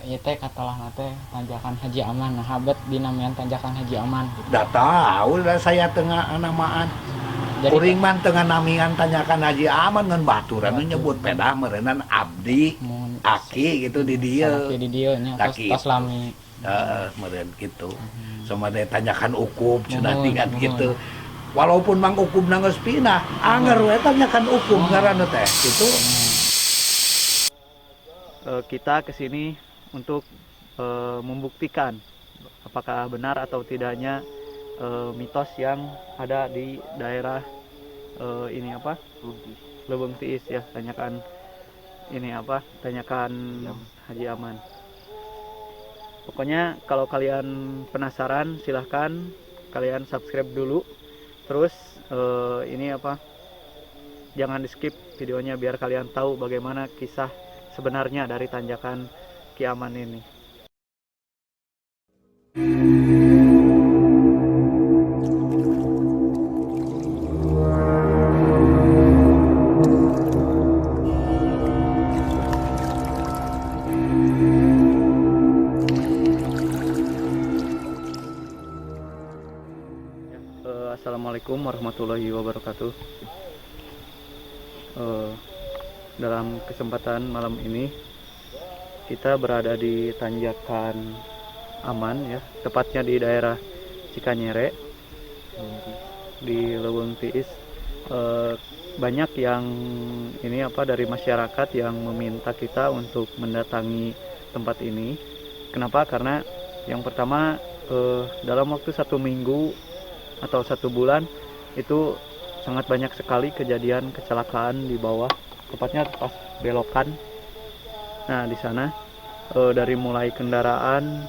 Ieu teh katelahna teh Tanjakan Haji Aman. Nah, habet dinamian Tanjakan Haji Aman gitu. Da tahu da saya tengah namaan. Jadi kuring mah tengah namian Tanjakan Haji Aman ngan baturan nu nyebut pedah meureunnan abdi mun aki gitu di dieu. Salaki di dieu nya tos Laki. Tos lami. Heeh, meureun kitu. Sama teh Tanjakan Ukub cenah Muhun, tingkat muhun. gitu. Walaupun Mang Ukub geus pindah, anger we Tanjakan Ukub ngaranna teh gitu. Kita kesini untuk membuktikan apakah benar atau tidaknya mitos yang ada di daerah ini apa, Leuweung Tiis ya, tanyakan ini apa, Tanjakan Haji Aman. Pokoknya kalau kalian penasaran silahkan kalian subscribe dulu, terus ini apa, jangan di skip videonya biar kalian tahu bagaimana kisah sebenarnya dari Tanjakan Kiaman ini. Assalamualaikum warahmatullahi wabarakatuh. Dalam kesempatan malam ini kita berada di Tanjakan Aman ya, tepatnya di daerah Cikanyere di Leuweung Tiis. Banyak yang ini apa dari masyarakat yang meminta kita untuk mendatangi tempat ini. Kenapa? Karena yang pertama, dalam waktu 1 minggu atau 1 bulan itu sangat banyak sekali kejadian kecelakaan di bawah, tepatnya pas belokan. Nah, di sana dari mulai kendaraan,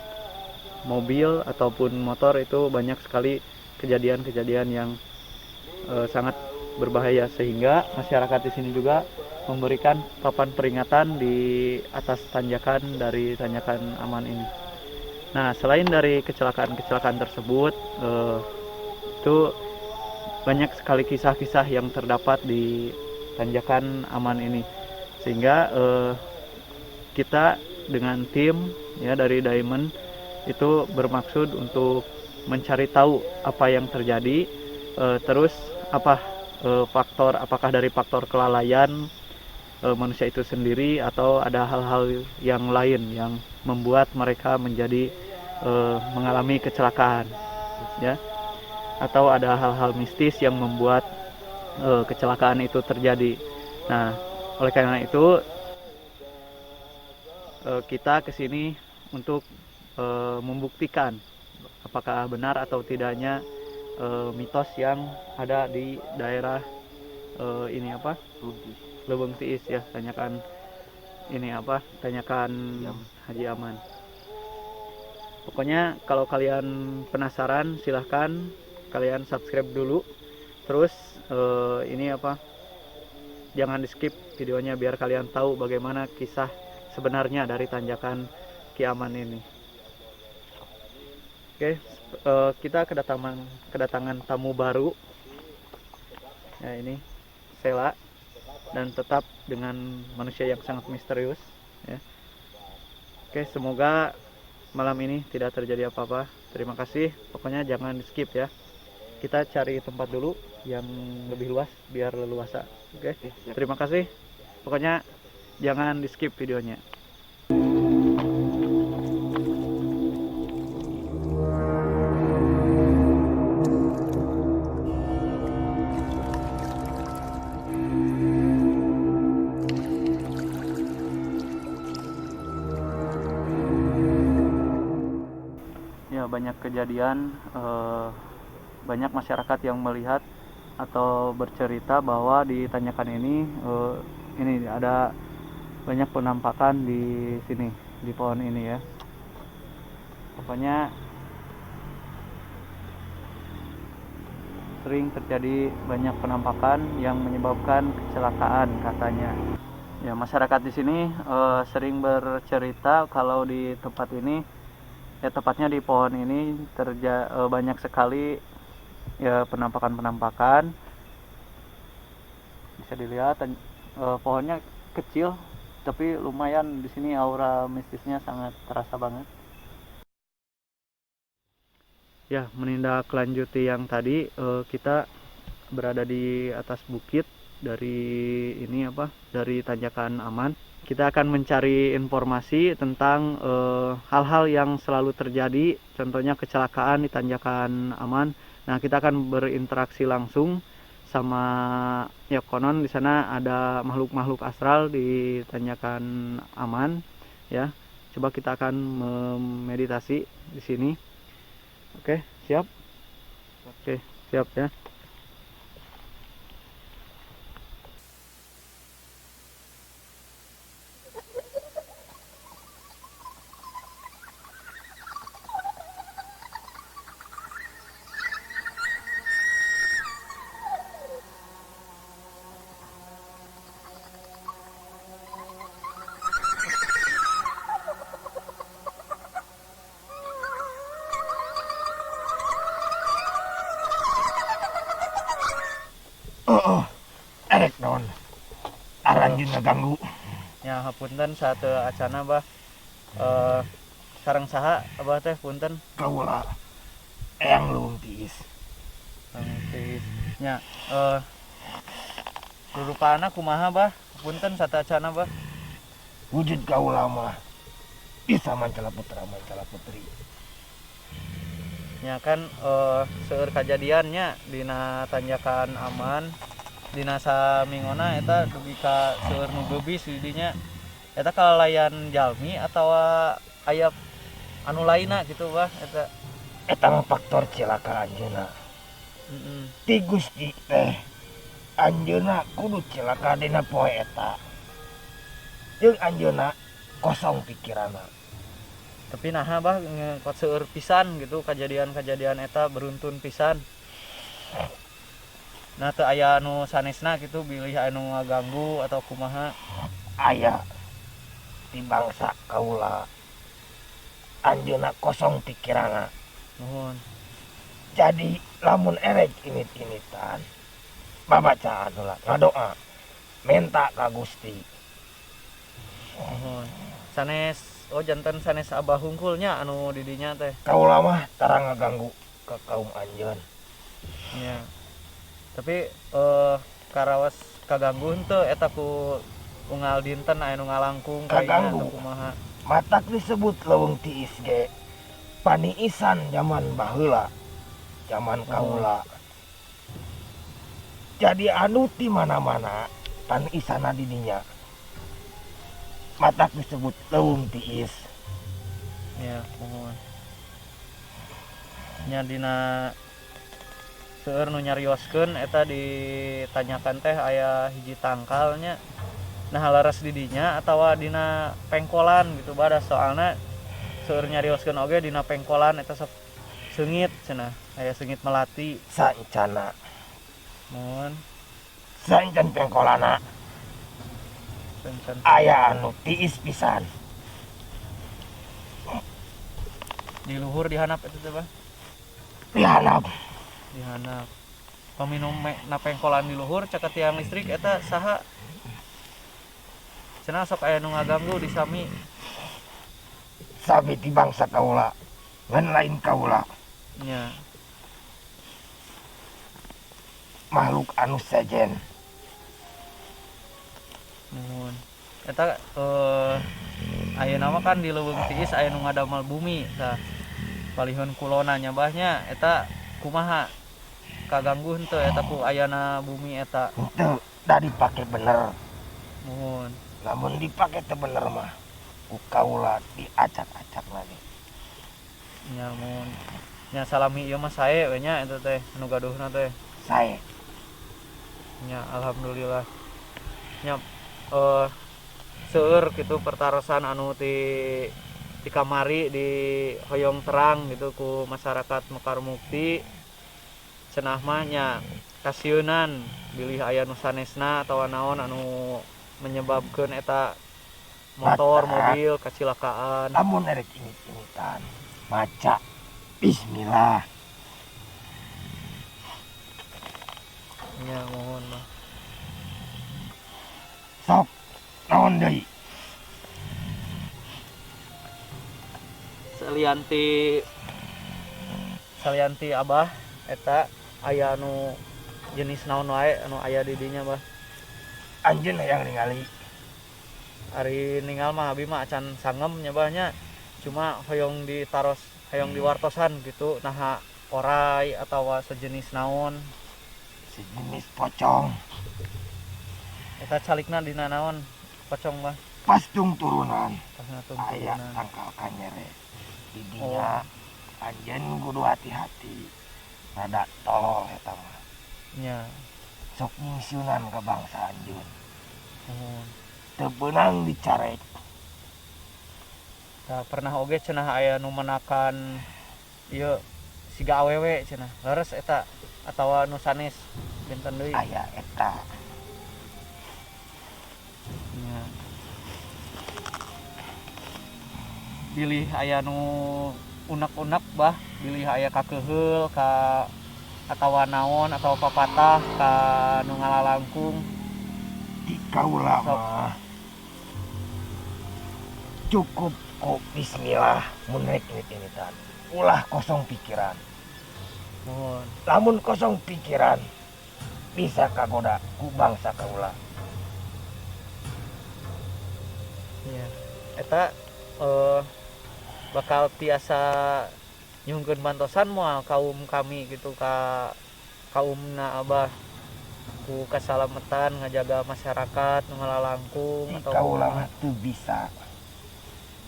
mobil ataupun motor itu banyak sekali kejadian-kejadian yang sangat berbahaya, sehingga masyarakat di sini juga memberikan papan peringatan di atas tanjakan dari Tanjakan Aman ini. Nah, selain dari kecelakaan-kecelakaan tersebut, itu banyak sekali kisah-kisah yang terdapat di Tanjakan Aman ini, sehingga kita dengan tim ya dari Diamond itu bermaksud untuk mencari tahu apa yang terjadi, terus apa, faktor, apakah dari faktor kelalaian manusia itu sendiri atau ada hal-hal yang lain yang membuat mereka menjadi mengalami kecelakaan ya, atau ada hal-hal mistis yang membuat kecelakaan itu terjadi. Nah, oleh karena itu kita kesini untuk membuktikan apakah benar atau tidaknya mitos yang ada di daerah ini apa, Leuweung Tiis ya, tanyakan ini apa, Tanjakan Haji Aman. Pokoknya kalau kalian penasaran silahkan kalian subscribe dulu, terus ini apa, jangan di skip videonya biar kalian tahu bagaimana kisah sebenarnya dari Tanjakan Kiaman ini. Oke, kita kedatangan tamu baru ya, ini Sela, dan tetap dengan manusia yang sangat misterius ya. Oke, semoga malam ini tidak terjadi apa-apa. Terima kasih, pokoknya jangan di skip ya. Kita cari tempat dulu yang lebih luas biar leluasa. Oke, Oke, siap. Terima kasih, pokoknya jangan di skip videonya. Ya, banyak kejadian, banyak masyarakat yang melihat atau bercerita bahwa di tanjakan ini ada banyak penampakan di sini, di pohon ini ya. Pokoknya sering terjadi banyak penampakan yang menyebabkan kecelakaan katanya. Ya, masyarakat di sini sering bercerita kalau di tempat ini, ya tepatnya di pohon ini banyak sekali ya penampakan-penampakan. Bisa dilihat pohonnya kecil, Tapi lumayan di sini aura mistisnya sangat terasa banget. Ya, menindaklanjuti yang tadi, kita berada di atas bukit dari ini apa? Dari Tanjakan Aman. Kita akan mencari informasi tentang hal-hal yang selalu terjadi, contohnya kecelakaan di Tanjakan Aman. Nah, kita akan berinteraksi langsung sama, ya, konon di sana ada makhluk-makhluk astral di Tanjakan Aman, ya. Coba kita akan memeditasi di sini. Oke, siap? Oke, siap ya. Oh, erek naon? Aranjeun ngaganggu. Ya, hapunten sateuacana, Bah. Sareng saha Abah teh, punten? Kaula Eyang Leuweung Tiis. Tiis. Nya, rurupana kumaha, Bah? Punten sateuacana, Bah. Wujud kaula mah bisa mancala putra mancala putri. Nya kan seueur kajadiannya dina Tanjakan Aman, dina samingona eta dugi ka seueur nu geubis di dinya. Eta kalalayan jalmi atawa aya anu lainna gitu, Bah, eta? Eta mah faktor cilaka anjeunna. Ti Gusti teh anjeunna kudu cilaka dina poe eta. Jeung anjeunna kosong pikiranna. Tapi naha, Bah, ngekot seueur pisan gitu kejadian-kejadian eta beruntun pisan. Nah, teu aya anu sanesna gitu, bilih anu ngaganggu atau kumaha? Aya di bangsa kaula anjeunna kosong pikiranna. Nuhun. Jadi lamun erek init-initan babacaan heula, ngadoa menta ka Gusti. Nuhun. Sanes, oh, janten sanes Abah hungkulnya anu di dinya teh. Kaula mah tara ngaganggu ke kaum anjeun. Nya. Tapi karawas kaganggu henteu eta ku unggal dinten aya nu ngalangkung ka ieu Kaganggu. Atau kumaha? Matak disebut Leuweung Tiis ge paniisan zaman baheula, zaman kaula. Jadi anu ti mana-mana paniisana di dinya. Matak disebut Leuweung Tiis. Ya, muhun. Nya dina seueur nu nyarioskeun eta ditanyakan teh aya hiji tangkalnya. Nah, leres di dinya atawa dina pengkolan gitu badas, soalna seueur nyarioskeun oge dina pengkolan eta sok seungit cenah, aya seungit melati. Saencana. Muhun. Saencan pengkolana. Saencan. Aya anu tiis pisan. Di luhur dihanap eta teh, Bah? Dihanap. Dihanap. Paminum na pengkolan di luhur caket tiang listrik eta saha? Cenah sok aya nu ngaganggu di sami. Sami ti bangsa kaula, ngan lain kaula. Nya. Makhluk anu sejen. Nuhun. Eta ayeuna mah kan di Leuweung Tiis aya nu ngadamal bumi tah. Palihun kulona nya, Bah, nya eta kumaha? Kaganggu henteu eta ku ayana bumi eta? Henteu, da dipake bener. Nuhun. Lamun dipake teu bener mah ku kaula diacak-acak lagi. Nya, mun nya salami ieu mah sae we nya eta teh anu gaduhna teh. Sae. Nya, alhamdulillah. Nya seueur kitu pertarosan anu ti kamari di hoyong terang gitu ku masyarakat Mekar Mukti. Cenah mah nya kasieunan bilih aya nu sanesna atawa naon anu menyebabkeun eta motor, Mata. Mobil kecelakaan. Lamun erek init-initan maca bismillah. Nya, mohon mah. Sok naon deui? Salian ti salian ti Abah eta aya anu jenis naon wae anu aya di dinya, Bah? Anjeun hayang ningali? Ari ningal mah abi mah acan sangem nya, Bah, nya. Cuma hoyong ditaros, hoyong diwartosan gitu, naha orai atau sejenis naon. Sejenis pocong. Eta calikna dina naon pocong, Bah? Pas tungturunan. Pas Aya tungturunan. tangkal kanyere di dinya. Anjeun kudu hati-hati, rada tol eta mah. Sok nyingsieunan ka bangsa anjeun. Muhun. Teu beunang dicarek. Tah, pernah oge cenah aya nu menakan ieu siga awewe cenah. Leres eta atawa nu sanes, benten deui? Aya eta. Nya. Bilih aya nu unek-unek, Bah, bilih aya kakeheul ka atawa naon atawa papatah ka nu ngalalangkung. Di kaula Sok. mah cukup ku bismillah mun rek mimitian, ulah kosong pikiran. Muhun. Lamun kosong pikiran bisa kagoda ku bangsa kaula. Iya. Eta bakal tiasa nyungkeun bantosan moal kaum kami gitu ka kaumna Abah ku kasalametan ngajaga masyarakat nu ngalalangkung Di atau kaula kumaha? Mah teu bisa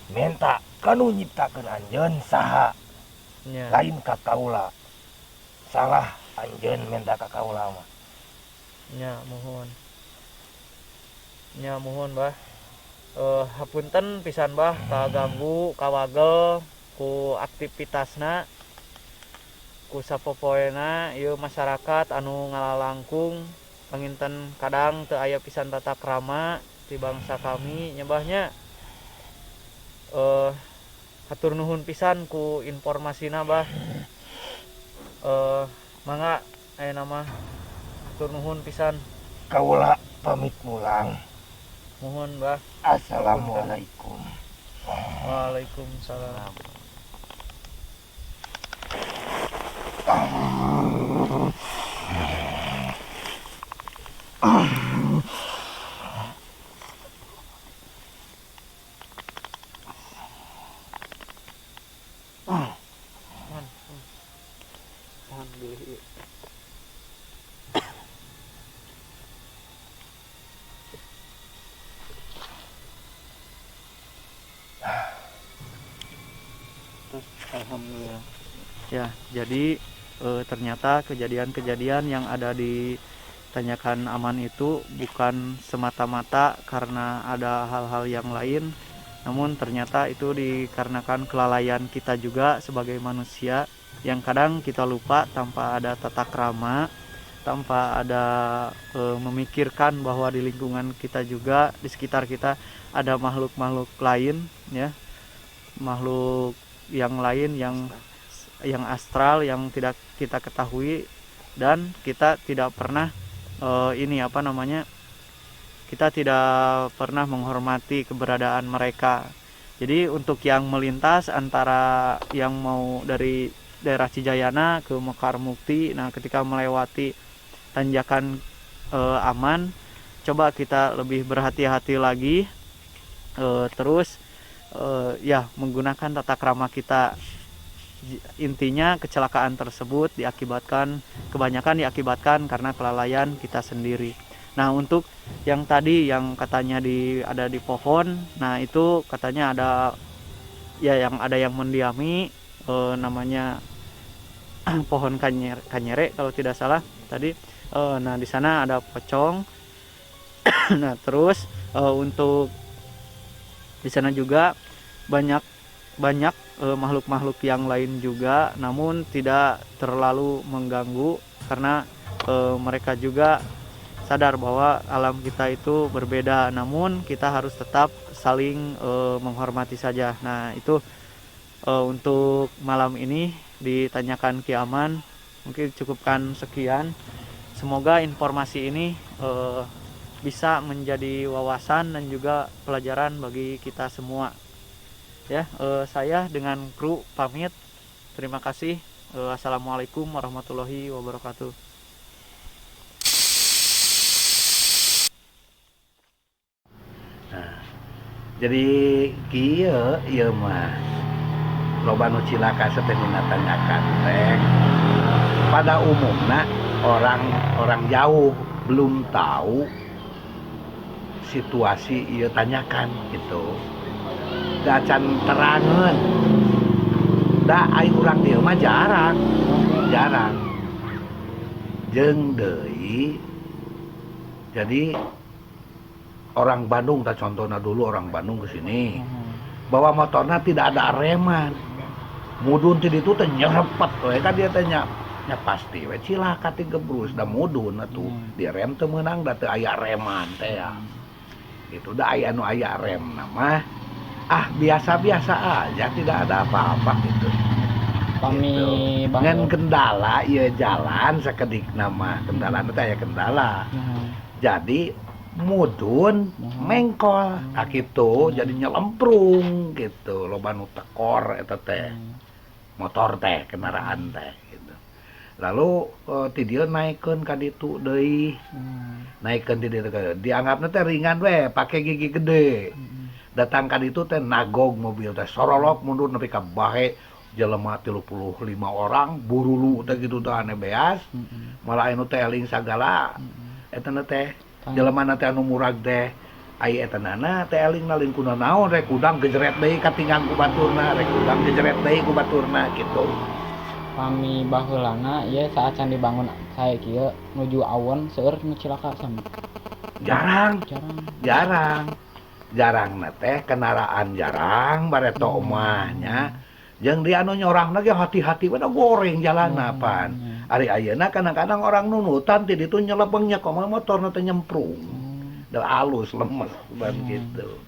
menta kanu nyiptakeun anjeun saha. Lain ka kaula, salah anjeun menta ka kaula mah. Nya, muhun. Nya, muhun, Bah. Hapunten pisan, Bah, kaganggu, kawagel ku aktivitasna ku sapopoena ieu masyarakat anu ngalalangkung. Panginten kadang teu aya pisan tata krama ti bangsa kami nya, Bah, nya. Hatur nuhun pisan ku informasina, Bah. Mangga ayeuna mah, hatur nuhun pisan. Kaula pamit mulang. Muhun, Bah. Assalamualaikum. Waalaikumsalam. Mohon, mohon bilih ieu. Terus, alhamdulillah. Ya, jadi ternyata kejadian-kejadian yang ada di Tanjakan Aman itu bukan semata-mata karena ada hal-hal yang lain, namun ternyata itu dikarenakan kelalaian kita juga sebagai manusia yang kadang kita lupa tanpa ada tata krama, tanpa ada memikirkan bahwa di lingkungan kita juga, di sekitar kita ada makhluk-makhluk lain, ya, makhluk yang lain yang astral yang tidak kita ketahui, dan kita tidak pernah ini apa namanya, kita tidak pernah menghormati keberadaan mereka. Jadi untuk yang melintas antara yang mau dari daerah Cijayana ke Mekar Mukti, nah ketika melewati tanjakan Aman, coba kita lebih berhati-hati lagi, terus ya menggunakan tata krama kita. Intinya kecelakaan tersebut kebanyakan diakibatkan karena kelalaian kita sendiri. Nah untuk yang tadi yang katanya ada di pohon, nah itu katanya ada ya yang ada yang mendiami, namanya pohon kanyere kalau tidak salah tadi. Nah di sana ada pocong. Nah terus untuk di sana juga banyak makhluk-makhluk yang lain juga, namun tidak terlalu mengganggu karena mereka juga sadar bahwa alam kita itu berbeda, namun kita harus tetap saling menghormati saja. Nah itu untuk malam ini ditanyakan Ki Aman, mungkin cukupkan sekian. Semoga informasi ini bisa menjadi wawasan dan juga pelajaran bagi kita semua. Ya, saya dengan kru pamit. Terima kasih. Assalamualaikum warahmatullahi wabarakatuh. Nah, jadi kieu ieu mah loba nu cilaka satemina tanyakan teh. Pada umumna orang jauh belum tahu situasi ieu tanyakan gitu. Da can terangeun. Da ai urang dieu mah jarang, jarang. Jeung deui jadi orang Bandung, tak contohnya dulu orang Bandung ke sini bawa motornya tidak ada reman, mudun ti ditu teh nyerepet we kan dia teh nya, nya pasti we cilaka ti gebrus da mudun atuh. Direm teu meunang da teu aya reman teh ya. Gitu da aya nu aya rem mah ah biasa-biasa aja, tidak ada apa-apa gitu. Pami gitu. Bang ngan kendala ieu jalan sakedik nama kendala teh aya kendala. Jadi mudun mengkol tak gitu, jadi nyelemprung gitu, loba nu tekor eta teh. Motor teh, kendaraan teh gitu. Lalu ti dieu naikeun ka ditu deui. Naikeun ti dieu ka dianggapna teh ringan we, pake gigi gede. Datang ka ditu teh nagog mobil teh sorolok mundur nepi ka bahe jelema 35 orang burulu teh gitu teh ane beas. Malah anu teh eling sagala. Eta na teh jelema na teh anu murag teh ai eta nana teh eling nalin kuna naon rek udang gejeret deui katinggang ku baturna, rek udang gejeret deui ku baturna gitu. Pami baheulana ieu saat can dibangun sae kieu nuju awon seueur nu cilaka sami. Jarang. Jarang. Jarang. Jarang na teh kendaraan jarang bareto mah nya. Jeung di anu nyorangna ge hati-hati we da goreng jalanna pan. Ari ayeuna kadang-kadang orang nunutan ti ditu nyelepengnya kumaha motorna teh nyemprung. Da alus lemes ban gitu.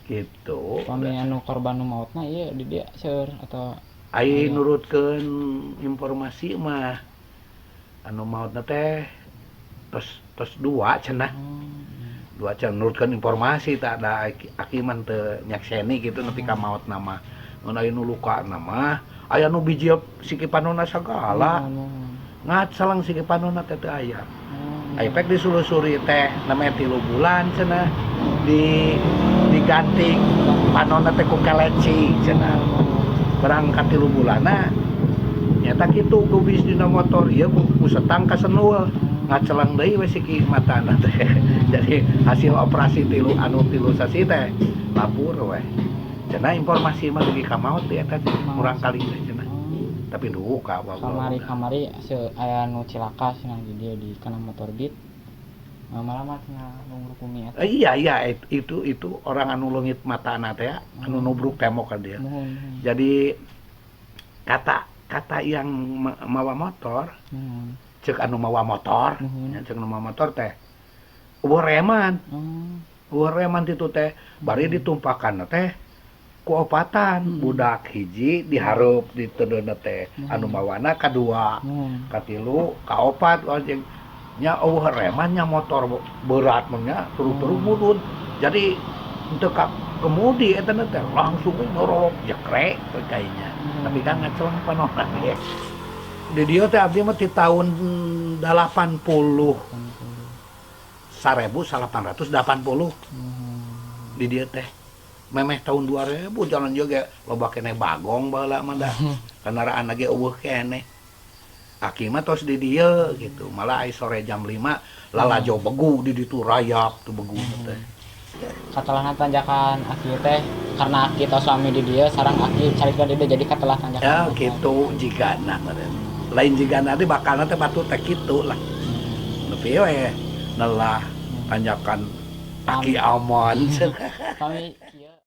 Gitu. Pami anu korban nu maotna ieu di dieu seueur atau ai nurutkeun informasi mah anu maotna teh tos dua cenah. Dua cenah nurutkeun informasi tak ada aki mah teu nyakseni gitu nepi ka maotna mah. Mun aya nu luka mah aya nu biji siki panonna sagala. Ngacelang siki panonna teh teu aya. Aya pek disulusuri teh namanya 3 bulan cenah diganti panonna teh ku keleci cenah. Berangkat 3 bulanna nyata kitu kubis dina motor ieu ku setang ka senul ngacelang deui we siki matana teh. Jadi hasil operasi tilu anu 3 sasi teh lapur we. Cenah informasi mah dugi ka maot teh eta kurang kali teh cenah. Tapi duka wa kamari aya nu cilaka cenah di dieu di kana motor beat. Malah mah cenah nu ngurukumi eta. Iya itu orang anu leungit matana teh anu nubruk tembok ka dia. Jadi kata yang mawa motor, cek anu mawa motor, cek anu mawa motor teh eueuh reman. Eueuh reman titu teh bari ditumpakan teh ku opatan budak hiji dihareup diteundeuna teh anu mawana kadua, katilu, kaopat anjing nya eueuh reman nya motor berat mun nya turu-turu mudun. Jadi teu ka kemudi eta teh langsung we nyorolok jekrek we kayaknya. Tapi kan ngaceleng panonan ge. Di dieu teh abdi mah ti tahun 80 1880 di dieu teh. Memeh tahun 2000 jalan juga loba keneh bagong baheula mah da. Kendaraan lagi eueuh keneh. Aki mah tos di dieu gitu. Malah ai sore jam 5 lalajo begu di ditu rayap tuh begu teh. Katelahna tanjakan aki teh karena aki tos suami di dieu sareng aki carita di dieu jadi katelah tanjakan. Ya gitu jigana meureun. Lain jigana teh bakalna teh batu teh kitu lah. Nepi we nelah tanjakan aki aman. Kami kieu.